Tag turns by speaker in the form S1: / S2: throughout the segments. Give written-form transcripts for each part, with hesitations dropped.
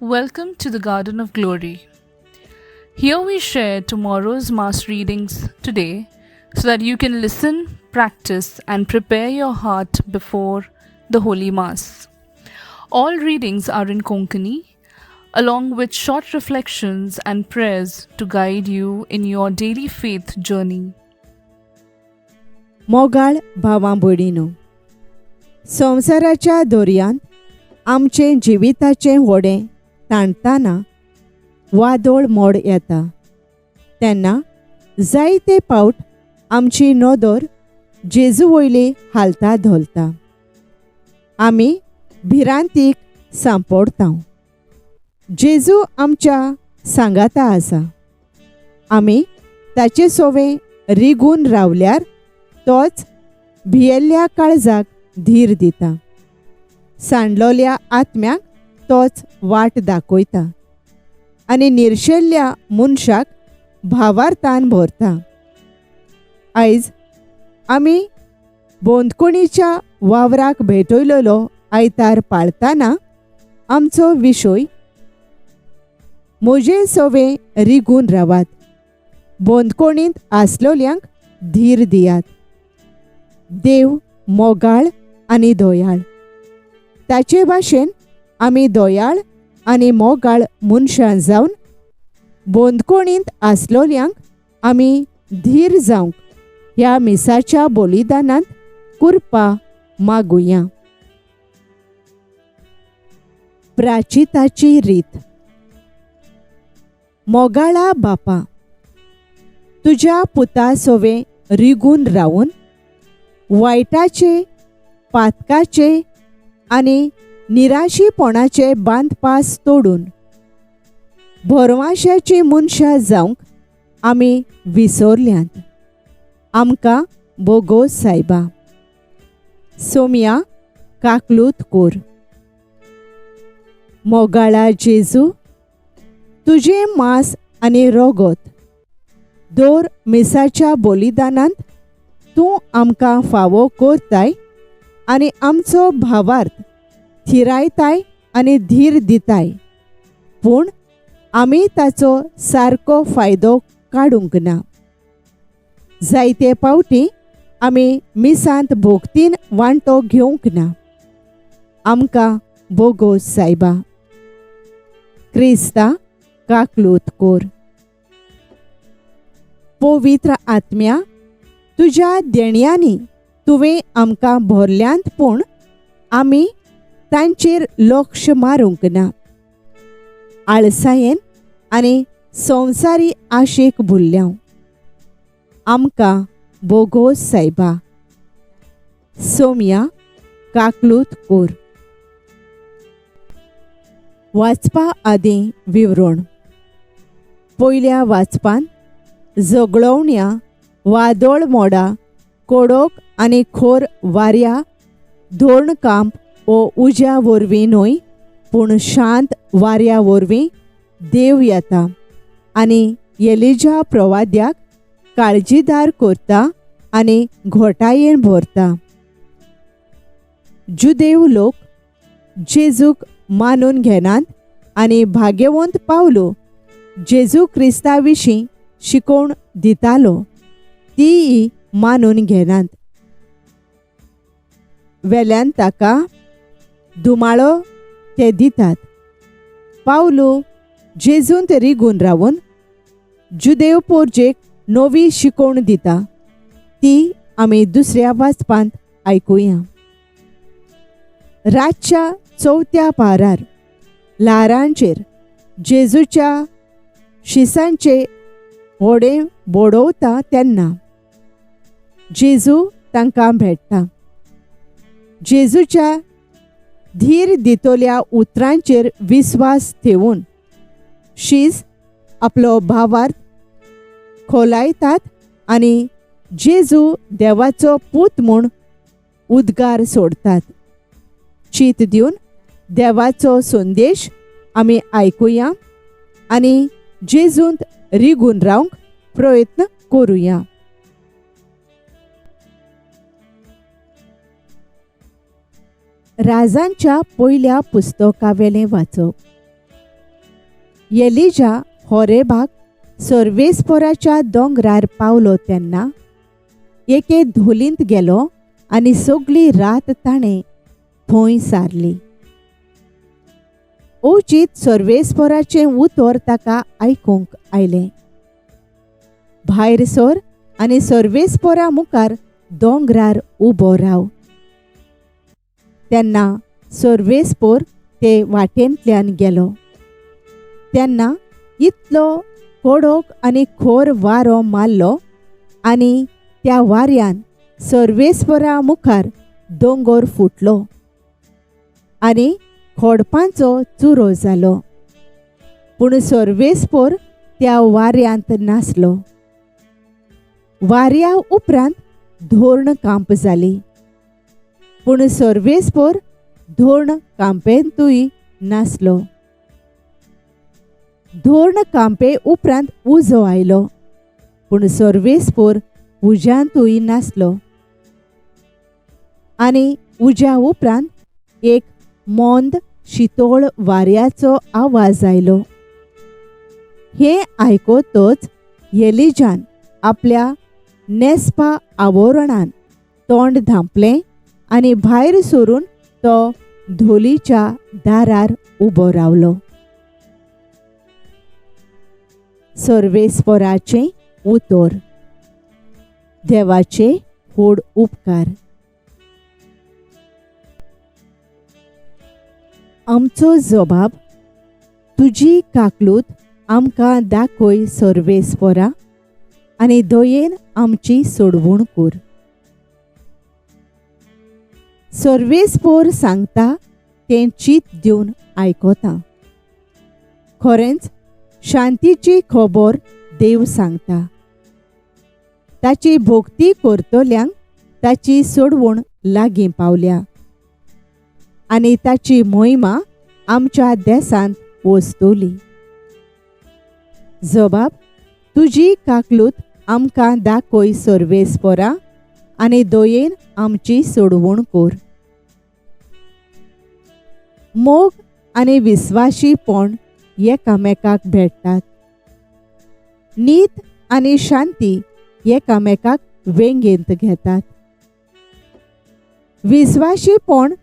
S1: Welcome to the Garden of Glory. Here we share tomorrow's Mass readings today so that you can listen, practice, and prepare your heart before the Holy Mass. All readings are in Konkani, along with short reflections and prayers to guide you in your daily faith journey.
S2: मोगाळ भावां भयणीनो, संवसाराच्या दर्यांत आमचें जिविताचें व्हडें ताणतना वादळ मोड येता तेन्ना जायते पावट आमची नदर जेजू वयली हालता धोलता. आमी भिरांतीक सांपडटा. जेजू आमच्या सांगाता आसा. आमी ताचे सोवे रिगून रावल्यार तोच भियेल्ल्या काळजाक धीर दिता, सांडलोल्या आत्म्याक तोच वाट दाखयता आनी निर्शेल्ल्या मनशाक भावार्थान भरता. आयज आमी बोंदकोणीच्या वावराक भेटयलेलो आयतार पाळताना आमचो विशय म्हजे सवे रिगून रावात, बोंदकोणींत आसलोल्यांक धीर दियात. देव मोगाळ आनी दयाळ, ताचे भाशेन आमी दयाळ आनी मोगाळ मनशां जावन बोंदकोणींत आसलोल्यांक आमी धीर जावंक ह्या मिसाच्या बलिदानांत कुरपा मागुया. प्राचिताची रीत. मोगाळा बापा, तुज्या पुता सोवे रिगून रावून वायटाचे, पातकाचे आनी निराशीपणाचे बांदपास तोडून भरवाश्याची मनशां जावंक आमी विसरल्यांत. आमकां बोगोस सायबा. सोम्या काकलूत कोर. मोगाळा जेजू, तुजें मांस आनी रोगोत दर मिसाच्या बलिदानांत तूं आमकां फावो करताय आनी आमचो भावार्थ थिरायताय आनी धीर दिताय, पूण आमी ताचो सारको फायदो काडूंक ना. जायते पावटी आमी मिसांत भोगतीन वांटो घेवंक ना. आमकां बोगोस सायबा. क्रिस्ता काकलूत कोर. पवित्र आत्म्या, तुज्या देण्यांनी तुवें आमकां भरल्यांत, पूण आमी तांचेर लक्ष मारूंक ना. आळसायेन आनी संवसारी आशेक भुल्ल्या. आमकां बोगोस सायबा. सोम्या काकलूत कोर. वाचपा आदीं विवरण. पयल्या वाचपान झगडोवण्या वादळ मोडा कोडोक आनी खोर वाऱ्या धोरणकांप वो उज्या वरवीं न्हय, पूण शांत वाऱ्या वरवीं देव येता आनी येलिजा प्रवाद्याक काळजीदार करता आनी घोटायेन भरता. जुदेव लोक जेजूक मानून घेनात आनी भाग्यवंत पावलो जेजू क्रिस्ता विशीं शिकोवण दितालो तीय मानून घेनात. वेल्यान ताका धुमाळो ते दितात. पावलो जेजूंत रिगून रावून जुदेव पोरजेक नवी शिकोवण दिता ती आमी दुसऱ्या वाचपांत आयकुया. रातच्या चवथ्या पारार ल्हारांचेर जेजूच्या शिसांचे व्हडें बोडवता तेन्ना जेजू तांकां भेट्टा. जेजूच्या धीर दितल्या उतरांचेर विस्वास ठेवून शीस आपलो भावार्थ खोलायतात आनी जेजू देवाचो पूत म्हूण उद्गार सोडतात. चीत दिवन देवाचो संदेश आमी आयकुया आनी जेजूंत रिगून रावंक प्रयत्न करुया. राजांच्या पयल्या पुस्तकावेलें वाचप. एलिजा होरेबाक सर्वेस्पोराच्या दोंगरार पावलो तेन्ना एके धोलींत गेलो आनी सगली रात ताणें थंय सारली. अवचीत सर्वेस्पोराचें उतर ताका आयकूंक आयलें. भायर सर आनी सर्वेस्पोरा मुखार दोंगरार उबो राव. तेन्ना सर्वेस्पोर ते वाटेंतल्यान गेलो. तेन्ना इतलो कडक आनी खोर वारो मारलो आनी त्या वाऱ्यान सर्वेस्पोरा मुखार दोंगर फुटलो आनी खोडपांचो चुरो जालो. पूण सर्वेस्पोर त्या वाऱ्यांत नासलो. वाऱ्या उपरांत धोरण कांप जाली, पूण सर्वेस्पोर धोरण कांपेंतूय नासलो. धोरण कांपे उपरांत उजो आयलो, पूण सर्वेस्पोर उज्यांतूय नासलो. आनी उज्या उपरांत एक मंद शितोळ वाऱ्याचो आवाज आयलो. हें आयकतच एलिजान आपल्या नेसपा आवरणान तोंड धांपलें आनी भायर सरून तो धोलीच्या दारार उबो रावलो. सर्वेस्पोराचें उतर. देवाचे व्हड उपकार. आमचो जबाब तुजी काकलूत आमकां दाखय सर्वेस्पोरा आनी दयेन आमची सोडवण कर. सर्वेस्पोर सांगता तें चीत दिवन आयकता. खरेंच शांतीची खबर देव सांगता. ताची भक्ती करतल्यांक ताची सोडवण लागीं पावल्या आनी ताची मोहिमा आमच्या देशांत वसतली. जबाब तुजी काकलूत आमकां दाखय सर्वेस्पोरा आनी दयेन आमची सोडवण कर. मोग आनी विस्वाशीपण एकामेकाक भेटतात. नीत आनी शांती एकामेकाक वेंगेंत घेतात. विस्वाशीपण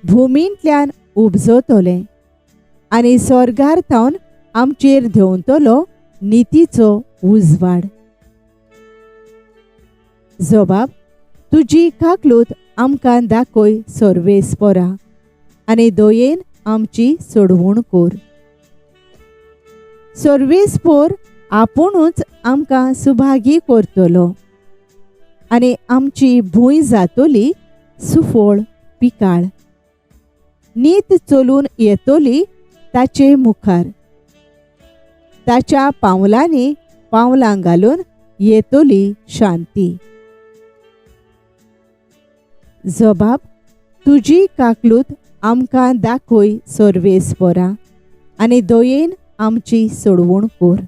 S2: भुमींतल्यान उपजतलें आनी स्वर्गार थावन आमचेर धेंवतलो नितीचो उजवाड. जबाब तुजी काकलूत आमकां दाखय सर्वेस्पोरा आनी दयेन आमची सोडवण कर. सर्वेस्पोर आपुणूच आमकां सुभागी करतलो आनी आमची भूंय जातली सुफळ पिकाळ. नीत चलून येतली ताचे मुखार, ताच्या पावलांनी पावलां घालून येतली शांती. जबाब तुजी काकलूत आमकां दाखय सर्वेस्पोरा आनी दयेन आमची सोडवण कर.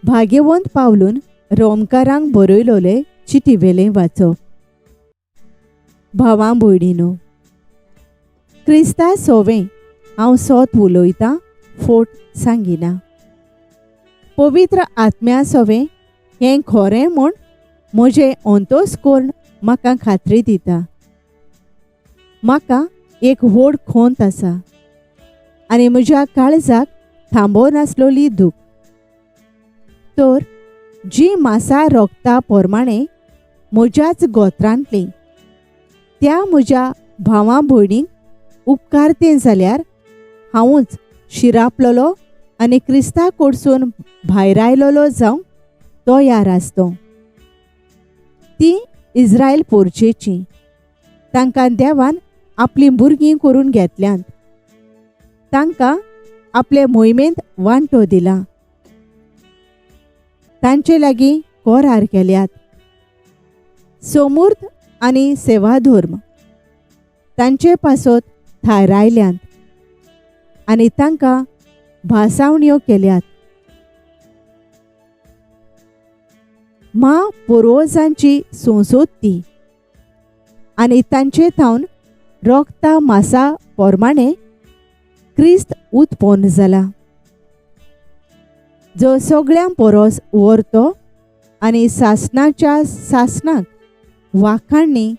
S2: भाग्यवंत पावलून रोमकारांक बरयलोले चिटीवेलें वाचप. भावां भयणीनो, क्रिस्ता सोवें हांव सोत उलयतां, फोट सांगिना. पवित्र आत्म्या सोवें हें खरें म्हूण म्हजें अंतोस करून म्हाका खात्री दिता. म्हाका एक व्हड खोंत आसा आनी म्हज्या काळजाक थांबो नासलोली दूख. तर जी मासा रोगता प्रमाणे म्हज्याच गोत्रांतली त्या म्हज्या भावां भयणींक उपकारतें जाल्यार हांवूच शिरापलोलो आनी क्रिस्ता कडसून भायर आयलोलो जावंक तयार आसतो. ती इस्रायल पोरचेची, तांकां देवान आपलीं भुरगीं करून घेतल्यांत, तांकां आपले मोहिमेंत वांटो दिला, तांचे लागीं करार केल्यात. सोमूर्त आनी सेवाधर्म तांचे पासत थारायल्यांत आनी तांकां भासावण्यो केल्यात. मा पुर्वजांची संसोद ती आनी तांचे थावन रोगता मासा पोरमाणे क्रिस्त उत्पन्न जाला, जो सगळ्यां पोरोस व्हरतो आनी सासणाच्या सासणाक वाखाणणी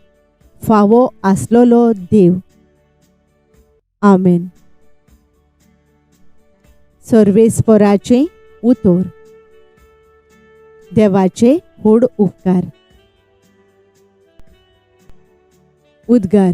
S2: फावो आसलेलो देव. आमेन. सर्वेस्पराचें उतर. देवाचे व्हड उपकार. उद्गार.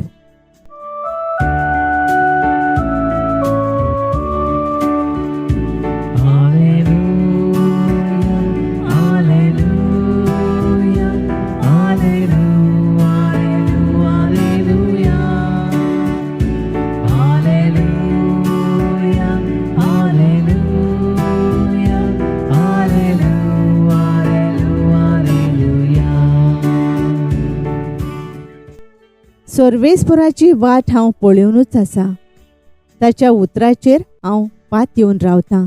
S2: सर्वेस्पराची वाट हांव पळोवनूच आसा, ताच्या उतराचेर हांव पातयेवन रावतां.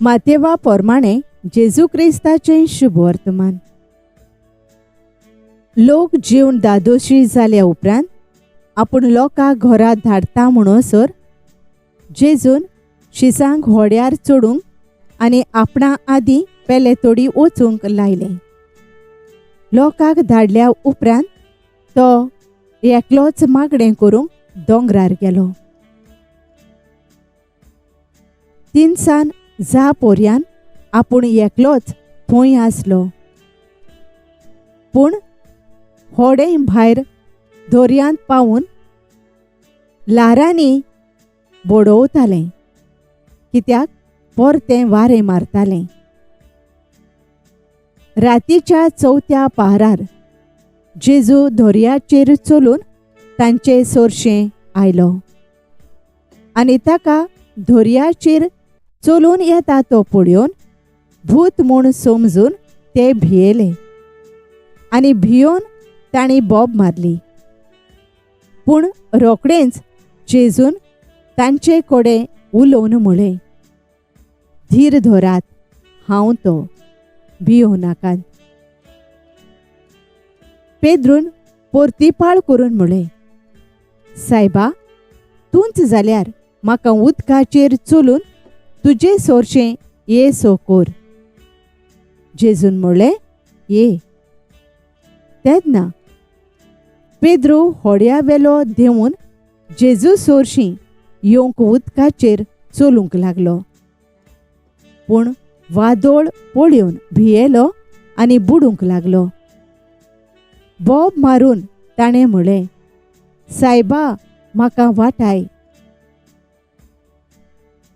S2: मातेवा प्रमाणे जेजू क्रिस्ताचें शुभ वर्तमान. लोक जेवन दादोशी जाल्या उपरांत आपूण लोकांक घरा धाडटा म्हणसर जेजून शिसांक होड्यार चडूंक आनी आपणा आदीं पेले तोडी वचूंक लायलें. लोकांक धाडल्या उपरांत तो एकलोच मागणें करूंक दोंगरार गेलो. तिनसान जा पोरयान आपूण एकलोच थंय आसलो, पूण होडें भायर दर्यांत पावून ल्हारांनी बडोवतालें, कित्याक परतें वारें मारतालें. रातीच्या चवथ्या पहरार जेजू दर्याचेर चलून तांचे सोरशें आयलो आनी ताका दर्याचेर चलून येता तो पळोवन भूत म्हूण समजून ते भियेले आनी भियोन तांणी बोब मारली. पूण रोखडेंच जेजून तांचे कडेन उलोवन म्हळें, धीर धरात, हांव तो, भियों नाकात. पेद्रून परतीपाळ करून म्हळें, सायबा, तूंच जाल्यार म्हाका उदकाचेर चलून तुजे सोरशें ये सो कोर. जेजून म्हळें, ये. तेन्ना पेद्रू होड्या वेलो देंवून जेजू सोरशीं येवंक उदकाचेर चलूंक लागलो, पूण वादोळ पळोवन भियेलो आनी बुडूंक लागलो. बोब मारून ताणें म्हळें, सायबा, म्हाका वाटाय.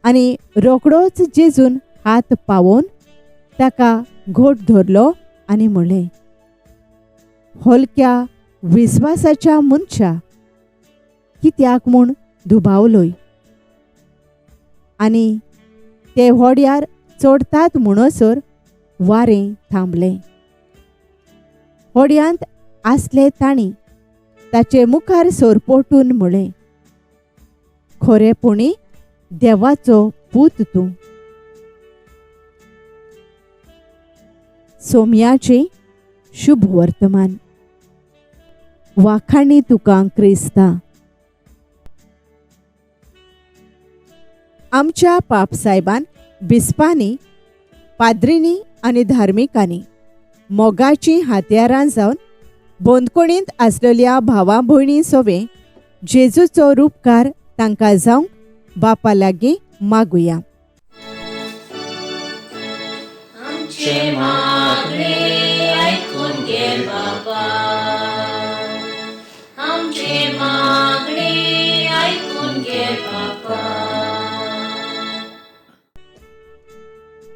S2: आनी रोखडोच जेजून हात पावोवन ताका घोट धरलो आनी म्हळें, हलक्या विस्वासाच्या मनशा, कित्याक म्हूण दुबावलोय? आनी ते होड्यार चडतात म्हणसर वारें थांबलें. होड्यांत आसले तांणी ताचे मुखार सरपटून म्हळें, खरेपणी देवाचो पूत तूं. सोम्याचें शुभ वर्तमान. वाखाणी तुका क्रिस्ता. आमच्या पापसायबान बिस्पांनी, पाद्रींनी आनी धार्मिकांनी मोगाचीं हातयारां जावन बंदखणींत आसलेल्या भावा भयणी सोवे जेजूचो रुपकार तांकां जावंक बापा लागीं मागुया.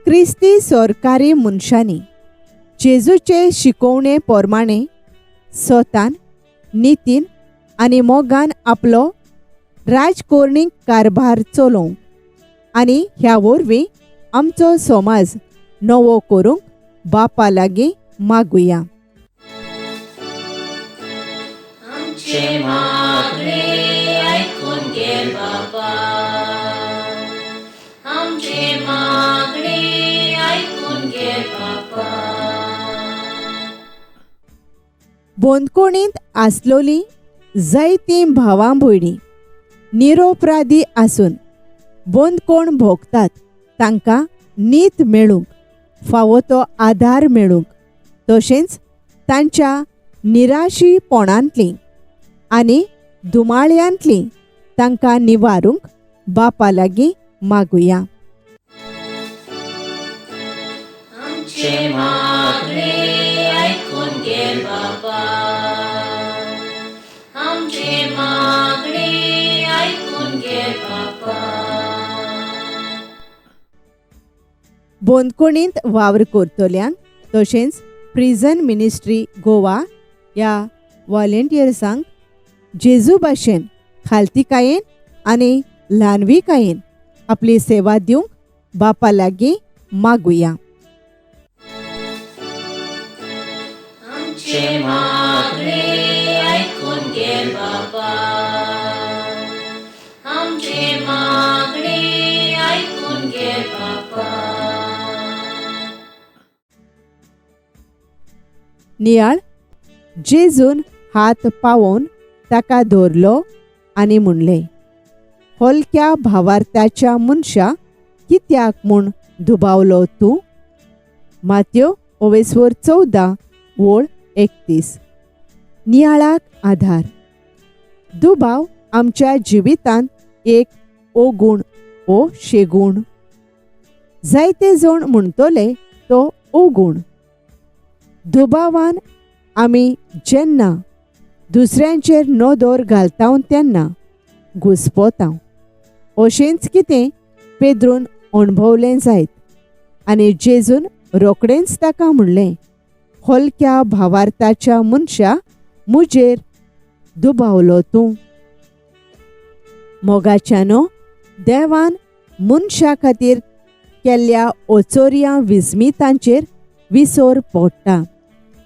S2: क्रिस्ती सरकारी मनशांनी जेजूचे शिकोवणे प्रमाणे स्वतान नितीन आनी मोगान आपलो राजकोरणीक कारभार चलोवंक आनी ह्या वरवीं आमचो समाज नवो करूंक बापा लागीं मागुया. बंदखणींत आसलोली जायतीं भावां भयणीं निरोपराधी आसून बंदखण भोगतात तांकां नीत मेळूंक, फावो तो आदार मेळूंक, तशेंच तांच्या निराशीपणांतलीं आनी दुमाळ्यांतलीं तांकां निवारूंक बापा लागीं मागुया. बंदखणींत वावर करतल्यांक तशेंच प्रिझन मिनिस्ट्री गोवा ह्या व्हॉलेंटियर्सांक जेजू भाशेन खालतीकायेन आनी ल्हानविकायेन आपली सेवा दिवंक बापा लागीं मागुया. नियाळ जेजून हात पावोवन ताका धरलो आनी म्हणलें, हलक्या भावार्थाच्या मनशा कित्याक म्हूण दुबावलो तूं? मात्यो 14:31. नियाळाक आधार. दुबाव आमच्या जिवितांत एक ओगुण ओ शेगूण. जायते जण म्हणटले तो ओगुण. दुबावान आमी जेन्ना दुसऱ्यांचेर नदर घालता तेन्ना घुस्पता. अशेंच कितें पेद्रून अणभवलें जायत आनी जेजून रोखडेंच ताका म्हणलें, हलक्या भावार्थाच्या मनशा म्हजेर दुबावलो तूं. मोगाच्यानो, देवान मनशा खातीर केल्ल्या ओचोरया विस्मितांचेर विसर पडटा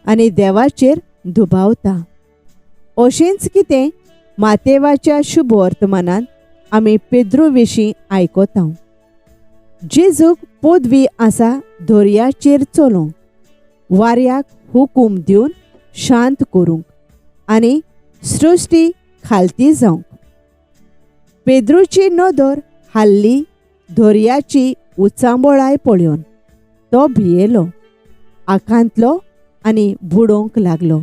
S2: आनी देवाचेर दुबावता. अशेंच कितें मातेवाच्या शुभवर्तमानान आमी पेद्रू विशीं आयकता. जेजूक पदवी आसा दर्याचेर चलोवंक, वाऱ्याक हुकूम दिवन शांत करूंक आनी सृश्टी खालती जावंक. पेद्रूची नदर हाल्ली दर्याची उचांबळाय पळोवन तो भियेलो, आकांतलो आनी बुडोवंक लागलो.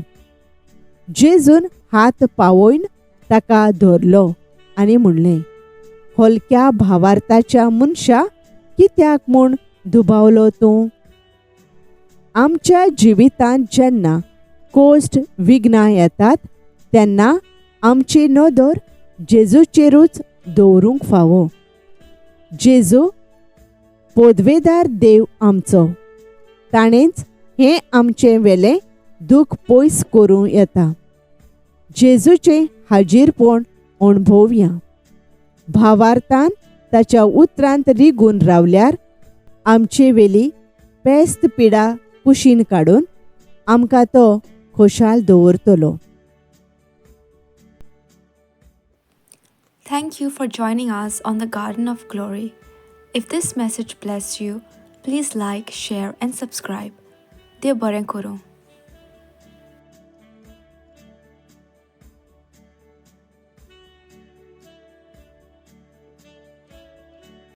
S2: जेजून हात पावोवन ताका धरलो आनी म्हणलें, हलक्या भावार्थाच्या मनशा कित्याक म्हूण दुबावलो तूं? आमच्या जिवितांत जेन्ना कोश्ट विघ्नां येतात तेन्ना आमची नदर जेजूचेरूच दवरूंक फावो. जेजू पदवेदार देव आमचो, ताणेंच हें आमचें वेलें दूख पयस करूं येता. जेजूचें हाजीरपण अणभवया. भावार्थान ताच्या उतरांत रिगून रावल्यार आमचे वेली पेस्त पिडा कुशीन काडून आमकां तो खोशाल दवरतलो.
S3: Thank you for joining us on the Garden of Glory. If this message blessed you, please like, share and subscribe. देव बरें करूं.